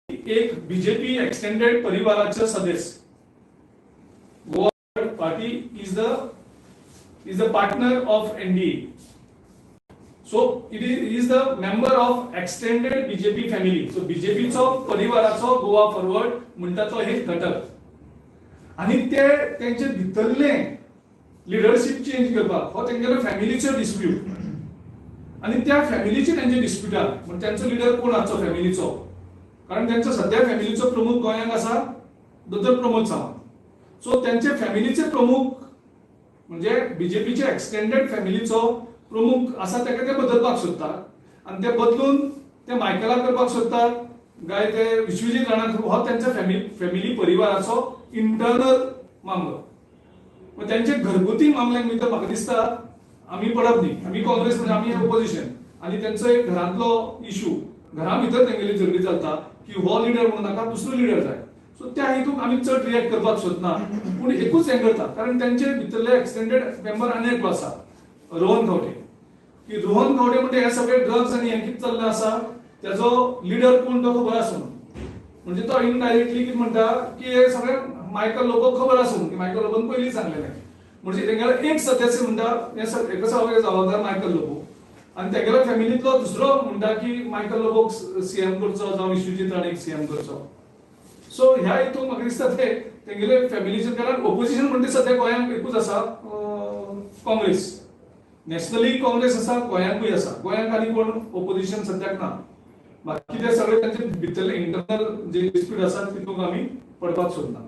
एक BJP extended परिवाराचे सदस्य. Goa Party is the partner of NDA, so it is the member of extended BJP family. So बीजेपीचो परिवाराचो गोवा फॉरवर्ड म्हणटा तो एक घटक आनी ते तेंचे भितरले लिडरशीप चेंज करपाक हो तेंगेलो फॅमिलीचो डिस्प्यूट आनी त्या फॅमिलीचे तेंचे डिस्प्युटान म्हणजे तेंचो लिडर कोण आसचो फॅमिलीचो, कारण तेंचो सध्या फॅमिलीचो प्रमुख गोंयांत आसा दोतोर प्रमोद सावंत. सो तेंचे फॅमिलीचे प्रमुख म्हणजे बीजेपीचे एक्सटेंडेड फॅमिलीचो प्रमुख आसा, तेका ते बदलपाक सोदतात आनी ते बदलून ते मायकलाक करपाक सोदतात काय ते विश्वजीत राणा, हो तेंच्या फॅमिली परिवाराचो इंटरनल मामलो. मग त्यांचे घरगुती मामल्यांक भितर म्हाका दिसता आमी पडप न्ही. आमी काँग्रेस म्हणजे आमी ओपोजिशन आनी तेंचो एक घरांतलो इशू, घरा भितर तेंगेली झगडी चलता की हो लिडर म्हणून नाका, दुसरो लिडर जाय. सो त्या हितून आमी चड रिएक्ट करपाक सोदना, पूण एकूच हें करता, कारण तेंचे भितरले एक्सटेंडेड मेंबर आनी एकलो आसा, रोहन खंवटे, की रोहन खंवटे म्हणजे हे सगळे ड्रग्स आनी हें कितें चल्लें आसा तेजो लिडर कोण तो खबर आसून, म्हणजे तो इनडायरेक्टली कितें म्हणटा की हे सगळे मायकल लोबो खबर आसून, की मायकल लोबोन पयलीं सांगलेलें. म्हणजे तेंगेलो एक सदस्य म्हणटा हे हेका सगळे जबाबदार मायकल लोबो आनी तेगेल्या फॅमिलींतलो दुसरो म्हणटा की मायकल लोबोक सीएम करचो जावं विश्वजीत राणेक सीएम करचो. सो ह्या हितून म्हाका दिसता ते तेंगेले फॅमिलीचे, कारण ओपोजिशन म्हणटा सध्या गोंयांत एकूच आसा, काँग्रेस. नॅशनली काँग्रेस आसा, गोंयांकूय आसा. गोंयांत आनी कोण ओपोजिशन सद्याक ना. बाकी ते सगळे त्यांचे भितरले इंटरनल जे डिस्प्यूट आसा तितूंक आमी पडपाक सोदना.